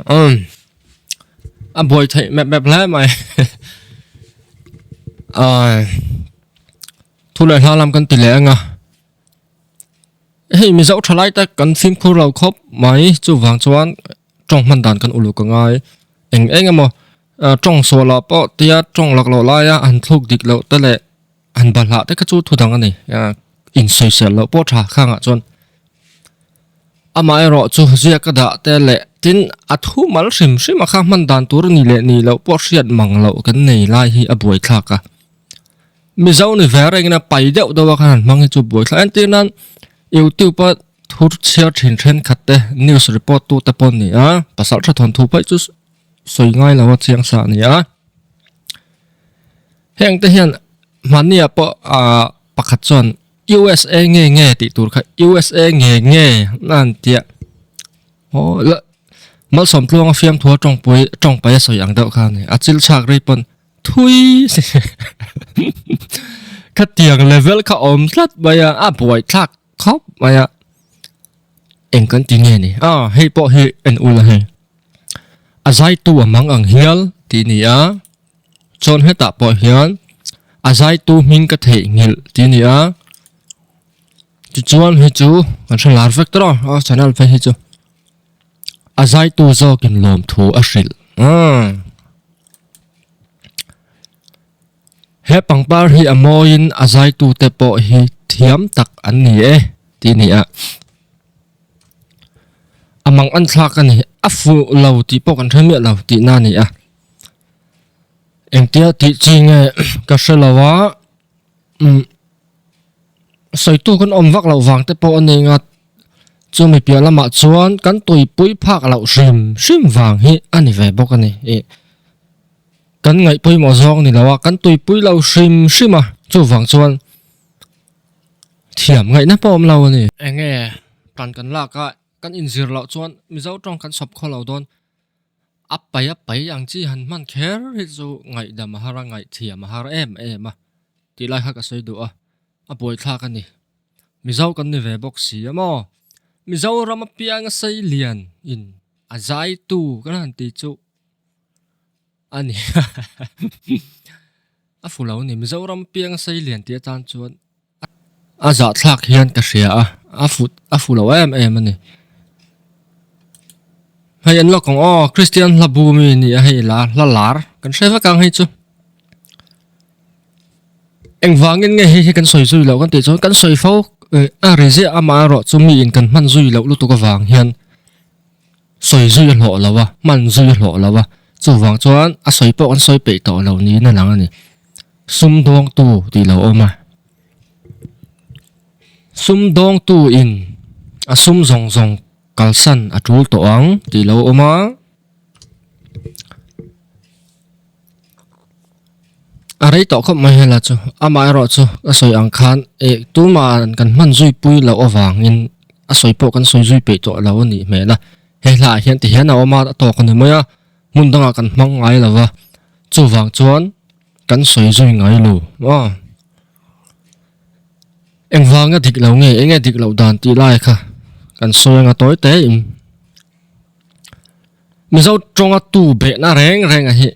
Umm a buai theih mep mep hle mai ai thu leh hla lam kan ti leh ang a hei mizo thalai te kan fimkhur lo khawp mai chuvang chuan tawng hman dan kan uluk a ngai eng eng emaw tawng sual ah pawh tia tawng lak loh laia han thluk dik loh te leh han balhah te kha chu thu dang a ni insawisel loh pawh tha khangah chuan. Amaherawh chu ziak a dah te leh tin a thu mal hrim hrim a kha hman dan tur ni leh ni loh pawh hriat mang loh kan nei lai hi a buaithlak a. Mizo ni ve rengin a pai deuh deuh a khan han hmang hi chu buaithlak entir nan YouTube a thu chhiar thin thenkhat te news report tu te pawh ni a pasal tha thawnthu phei chu sawi ngai lo a chiang sa a ni a. Heng te hian hmahni ah pawh ah pakhat chuan USA nge nge tih tur kha USA nge nge a han tia aw la malsawm tluanga fiamthua tawngpui tawngpai a sawi ang deuh kha a ni a chil chhak rei pawn thui khatiang level kha awm tlat mai a a buai thlak khawp mai a eng kan ti nge ni a hei pawh hi en ula hei a zaitu a mang ang hial tih a ni a. Chuan hetah pawh hian a zaitu hming ka theihnghilh tih a ni a, tichuan hei chu kan hre lar vek tawh a channel phei hi chu a zaitu zawkin lawmthu a hrilh aaa he pangpar hi a mawiin a zaitu te pawh hi thiam tak an ni e tih a ni a a mang an thlak a ni a fuh lo tih pawh kan hre miah lo tihna a ni a. Engtia tih chi nge ka hre lo a umm sawitu kan awm vak loh vang te pawh a ni nga chumi piah lamah chuan kan tuipui phak loh hrim hrim vang hi a ni ve bawk a ni ih kan ngaih pawimawh zawng ni lo a kan tuipui lo hrim hrim a chuvang chuan thiam ngaihna pawh a awm lo a ni. Enge tan kan lak a kan inzir loh chuan Mizo tawng kan sawp khaw lo dawn. A pai a pai ang chi han hman kher hi chu ngaihdam a har a, ngaihthiam a har em em a tih lai kha ka sawi duh a, a buaithlak a ni. Mizo kan ni ve bawk si a maw? Mizoram apianga sei lian in a zaitu kan han ti chu a ni a fu lo a ni. Mizoram apianga sei lian tih atan chuan A zahthlak hian ka hria a, a fu a fu lo em em a ni. Hei an lawk ang aw, Kristian hla bu mi ni a hei la hla lar kan hre vek ang hei chu. Engvangin nge hei hi kan sawi zui loh kan tih chuan kan sawi fo a ri ziah amaherawh chu miin kan hman zui loh lutuk avang hian sawi zui a hlawh lo a, hman zui a hlawh lo a, chuvang chuan a sawi pawh kan sawi peih tawh lo niin a lang a ni. Sumdawngtu tih lo awm a. Sumdawngtu in a sum zawng zawng kalsan a tul tawh ang tih lo awm a. A rei tawh khawp mai hela chu amaherawh chu a sawi ang khan eh tumah kan hman zui pui loh avangin a sawi pawh kan sawi zui peih tawh lo a nih hmel a. He hlaah hian ti hian a awm a a tawk a ni mai a. Hmun dangah kan hmang ngai lo va, chuvang chuan kan sawi zui ngai lo a. Engvanga dik lo nge, enge dik loh dan tih lai kha kan sawi anga tawi te in. Mizo tawnga tu behna reng reng a hi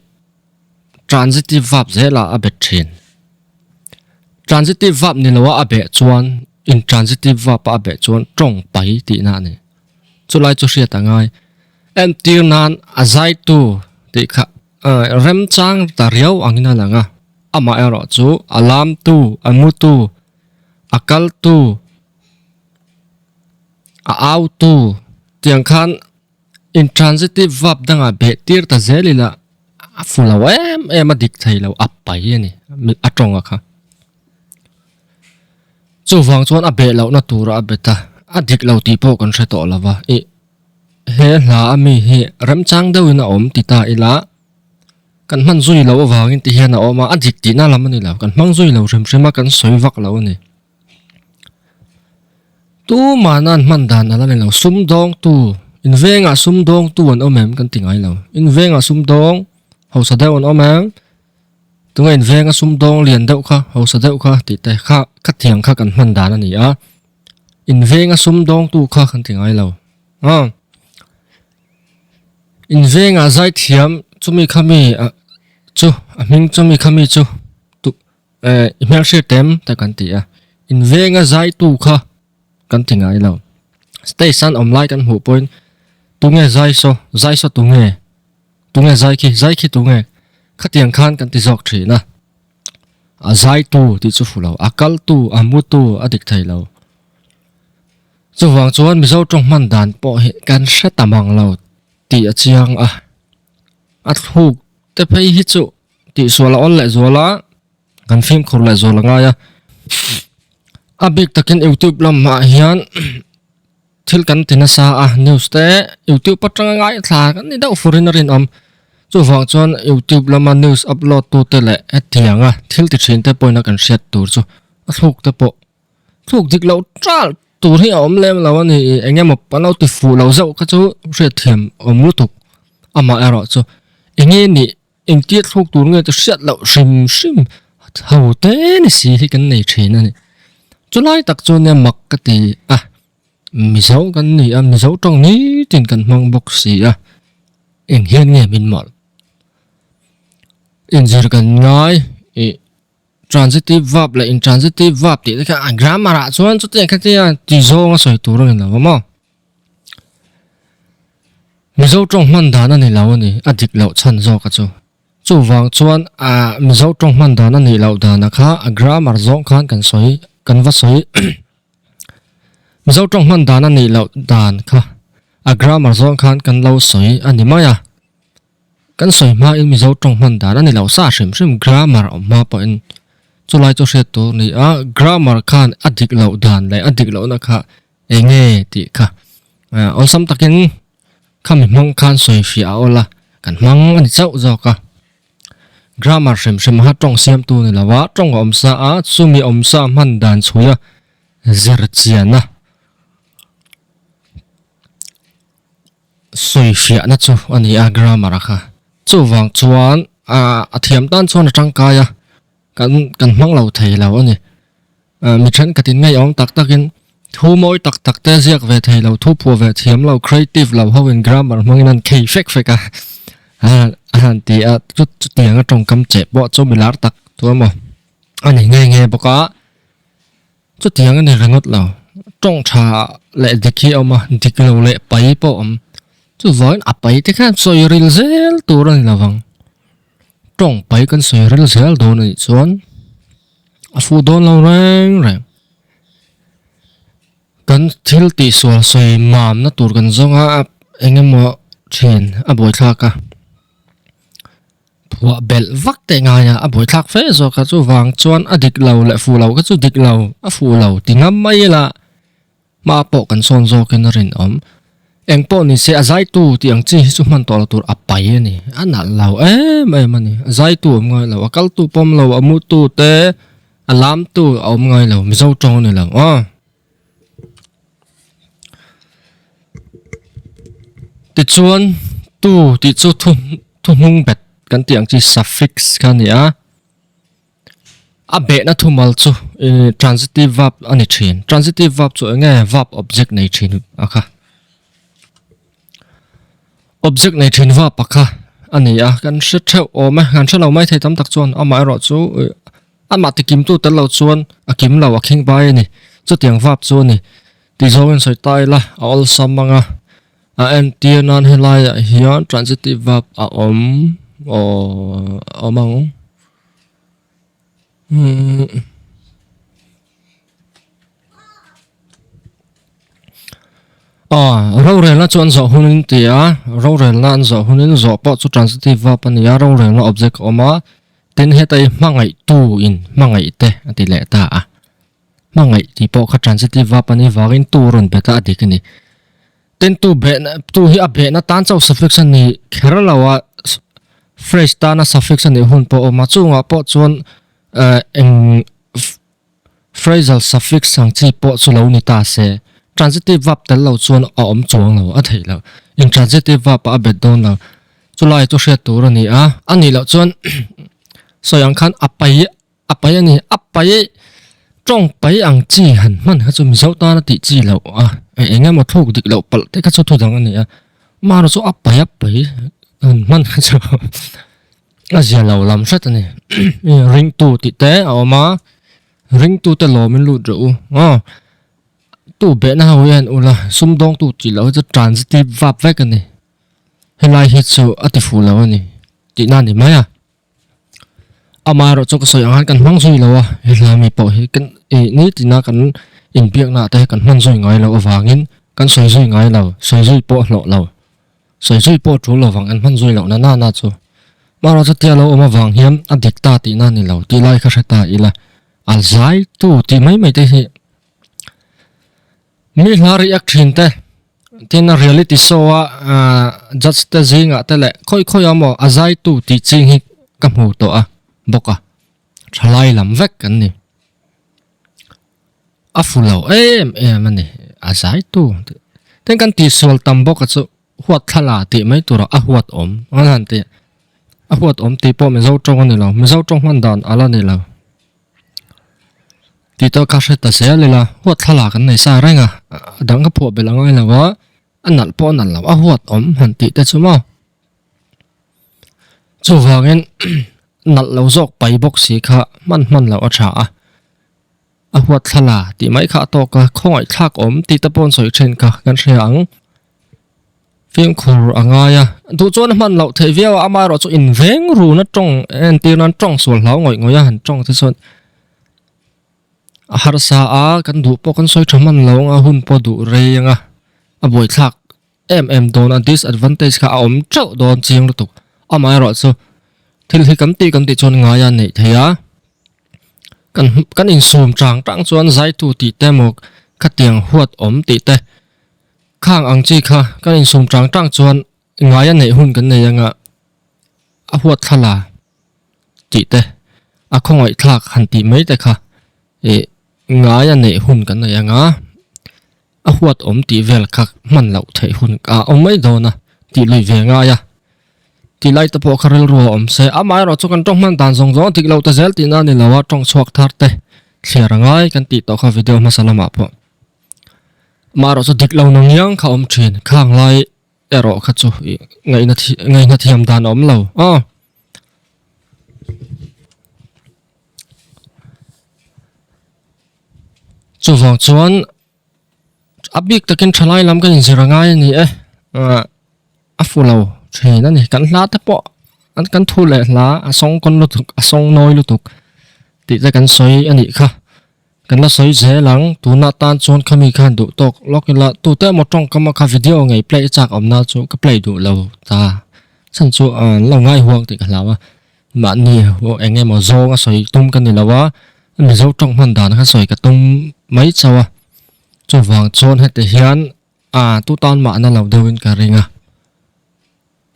transitive verb zela a bet thin. Transitive verb ni loa a beh chuan intransitive verb a beh chuan tawng pai tihna a ni. Chulai chu hriat a ngai. Entir nan a zaitu tih kha remchang ta riau angin a lang a, amah erawh chu a lamtu, a mutu, a kaltu, a autu tiang khan intransitive verb dangah beh tir ta zel ila a fu lo em em a dik thei lo a pai a ni a tawng a kha. Chuvang chuan a beh lohna tura a bet a, a dik lo tih pawh kan hre tawh lo va, ih he hla a mi hi remchang deuhin a awm ti ta ila kan hman zui loh avangin ti hian a awm a, a dik tihna lam a ni lo, kan hmang zui lo hrim hrim a, kan sawi vak lo a ni. Tumahna an hman dan ala ni lo, sumdawngtu, invengah sumdawngtu an awm em kan ti ngai lo, invengah sumdawng hausa deuh an awm em? Tunge in venga sumdawng lian deuh kha, hausa deuh kha tih te kha khatiang kha kan hman dan a ni a. In venga sumdawngtu kha kan ti ngai lo. A. Invengah zaithiam chumi khami chu a hming chumi khami chu tu eh i hmelhriat em te kan ti a. Invenga zaitu kha kan ti ngai lo. Stage an awm lai kan hmuh pawhin tunge zai saw, zai saw tunge, tunge zai khi, zai khi tunge khatiang khan kan ti zawk thin a. A zaitu tih chu fu lo, a kaltu, a mutu a dik thei lo. Chuvang chuan Mizo tawng hman dan pawh hi kan hre ta mang lo tih a chiang a. A thluk te phei hi chu tihsual a awl leh zual a, kan fimkhur leh zual a ngai a. A bik takin YouTube lamah hian thil kan ti nasa a, news te YouTube atanga ngaithla kan ni deuh furin a rinawm. Chuvang chuan YouTube lama news upload tute leh hetianga thil ti thin te pawhin a kan hriat tur chu a thluk te pawh Thluk dik loh ṭal tur hi a awm lem lo a ni i eng emaw kan lo ti fuh lo zauh kha chu hriatthiam awm lutuk. Amah erawh chu eng nge nih engtia thluk tur nge chu hriat loh hrim hrim ho te ni si hi kan nei thin a ni. Chulai tak chu nia mak ka ti a, Mizo kan ni a, Mizo tawng nitin kan hmang bawk si a, eng hian nge min mawlh? Inzir kan ngai ih. Transitive verb leh intransitive verb tih te kha a grammar ah chuan chutiang kha tia ti zawng a sawi tur a ni lo a maw. Mizo tawng hman dan a ni lo a ni, a dik loh chhan zawk a chu. Chuvang chuan ah Mizo tawng hman dan a nih loh dan a kha a grammar zawng khan kan sawi kan va sawi Mizo tawng hman dan a nih loh dan kha a grammar zawng khan kan lo sawi a ni mai a. Kan sawi hmain Mizo tawng hman dan a ni lo sa hrim hrim grammar awm hma pawhin chulai chu hriat tur a ni a, grammar khan a dik loh dan leh a dik lohna kha eng nge tih kha awlsam takin khami hmang khan sawi fiah a awl a, kan hmang a ni chauh zawk a. Grammar hrim hrim kha tawng siamtu a ni lo a, tawng a awm sa a, chumi awm sa hman dan chhui a zir chian a. Sawi hriahna chu a ni a grammar a kha. Chuvang chuan a thiam tan chuan a tangkai a, kan kan hmang lo thei lo a ni. Mi thenkhatin ngeiawm tak takin thu mawi tak tak te ziak ve thei lo, thu phuah ve thiam lo, creative lo hoin grammar hmangin an khei fek fek a, a han ti a, chutianga tawngkam cheh pawh chu mi lar tak chu emaw a ni nghe nghe bawk a. Chutiang a ni ringawt lo. Tawng tha leh dik hi a awm a, dik lo leh pai pawh a awm. Chuvangin a pai te khan sawi ril zel tur a ni lo vang. Tawng pai kan sawi ril zel dawn a nih chuan a fuh dawn lo reng reng. Kan thil tihsual sawi mamna tur kan zawng a, eng emaw thin a buaithlak a. Phuah belh vak teh ngai a, a buaithlak fe zawk a, chuvang chuan a dik lo leh fuh lo kha chu dik lo, a fuh lo ti ngam mai ila hma pawh kan sawn zawkin a rinawm. Eng pawh ni se a zaitu tih ang chi hi chu hman tawh lo tur a pai a ni, a nalh lo em em a ni, a zaitu a awm ngai lo, a kaltu pawm lo, a mutu te, a lamtu a awm ngai lo, Mizo tawng a ni lo aw. Tichuan tu tih chu thu thuhnung bet kan tih ang chi suffix kha a ni a, a behna thumal chu ih transitive verb a ni thin. Transitive verb chu eng nge verb object nei thin a kha. Object nei thin verb a kha a ni a, kan hre theuh awm e, kan hre lo mai thei tam tak chuan amaherawh chu ih Amah ti kimtu tel lo chuan a kim lo a khing bai a ni. Chutiang vap chu a ni. Tih zawngin sawi ta ila, a awlsam ang a. A entir nan helaiah hian transitive verb a awm aw a awm ang. Umm. Aw, rorelna chu an zawh hunin ti a, rorelna an zawh hunin zawh pawh chu transitive verb a ni a, rorelna object a awm a, tin heta hi hmangaihtu in hmangaih te a ti leh ta a. Hmangaih tih pawh kha transitive verb a nih vangin tu rawn bet a a dik a ni. Tin tu behna tu hi a behna tan chauh suffix a ni kher lo a, phrase tana suffix a nih hun pawh a awm a, chungah pawh chuan eng Phrasal suffix ang chi pawh chu lo ni ta se, transitive verb tel lo chuan a awm chuang lo, a theih loh. Intransitive verb ah a bet dawn lo. Chulai chu hriat tur a ni a, a nih loh chuan sawi ang khan a pai a pai a ni, a pai tawng pai ang chi han hman kha chu Mizo tana tih chi loh a, eng emaw thluk dik loh palh te kha chu thu dang a ni a. Amaherawh chu a pai a pai han hman kha chu a zia lo lam hret a ni. Ringtu tih te a awm a, ringtu te lawmin lut rawh u aw. Tu behna ho hi a han ul a, sumdawngtu tih loh hi chu transitive verb vek a ni. Helai hi chu a ti fuh lo a ni tihna a ni mai a. Amaherawh chu ka sawi ang khan kan hmang zui lo a, he hla mi pawh hi kan ih nitina kan inbiakna ah te kan hman zui ngai loh avangin kan sawi zui ngai lo, sawi zui pawh hlawh lo, sawi zui pawh tul lovang kan hman zui loh na nana chu. Amaherawh chu tia lo awm avang hian a dik ta tihna a ni lo tih lai kha hre ta ila, a zai tu tih mai mai te hi mi hla react thin te. Tin a reality show a judge te zingah te leh khawi khawi a maw a zaitu tih ching hi ka hmu tawh a bawk a thalai lam vek kan ni a fu lo em em a ni a zaitu tih tin kan tihsual tam bawk a chu huat thla tih mai turah a huat awm an han ti a huat awm tih pawh mizo tawng a ni lo mizo tawng hman dan ala ni lo. Tih tawh kha hre ta zel ila, huat thlalak an nei sa reng a, a dang ka phuah belh a ngai lo a, a nalh pawh a nalh lo, a huat awm han tih te chu maw. Chuvangin nalh lo zawk pai bawk si kha hman hman loh a tha a, a huat thlala tih mai kha a tawk a, khawngaih thlak awm tih te pawh an sawi thin kha kan hria ang. Fimkhur a ngai a, duh chuan a hman loh theih viau a, amaherawh chu inveng runa tawng entir nan tawng sual hlau ngawih ngawih a han tawng te chuan a harsa a, kan duh pawh kan sawi tha hman lo ang a, hun pawh duh rei ang a, a buaithlak em em dawn a, disadvantage kha a awm teuh dawn chiang lutuk, amaherawh chu thil hi kan tih kan tih chuan ngai a neih theih a, kan kan insum chang chang chuan zaitu tih te emaw khatiang huat awm tih te. Khang ang chi kha kan insum tang tang chuan ngai a neih hun kan nei anga a huat thla la tih te, a khawngaih thlak han tih mai te kha ih ngai a neih hun kan nei anga a huat awm tih vel kha hman loh theih hun a awm mai dawn a tih lui ve ngai a tih lai te pawh kha rilru a awm se amaherawh chu kan tawng hman dan zawng zawng a dik loh ta zel tihna a ni lo a tawng chhuak thar te thliar a ngai kan tih tawh kha video hmasa lamah pawh. Amaherawh chu dik lo nang iang kha awm thin, khang lai erawh kha chu ih ngaihna thi ngaihna thiam dan a awm lo aw. Chuvang chuan a bik takin thalai lam kan inzir a ngai a ni e, ah a fu lo thin a ni. Kan hla te pawh an kan thu leh hla a sawng kawn lutuk a sawng nawi lutuk tih te kan sawi a nih kha. Kan la sawi zel ang, tuna tan chuan khami khan duh tawk lawk ila tute emaw tawngkam a kha video ngei play chak awmna chu ka play duh lo ta chhan chu an lo ngai huang tih ka hlau a, mahni eng emaw zawng a sawi tum ka ni lo a, Mizo tawng hman dan kha sawi ka tum mai chauh a, chuvang chuan heti hian a tu tan mahna lo deuhin ka ring a,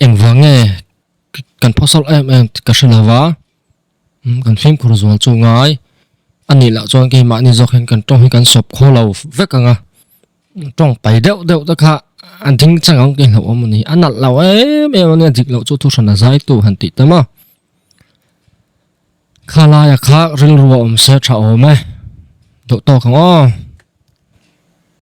engvang nge kan phawsawlh em em tih ka hre lo va. Kan fimkhur zual chu ngai a nih loh chuan keimahni zawk hian kan tawng hi kan sawp khaw lo vek ang a, tawng pai deuh deuh te kha a ding chang ang tih hlauhawm a ni, a nalh lo em em a nia dik loh chu thuhran a zai tu han tih tam a, kha laia kha rilru a awm se tha awm e, duh tawk ang aw.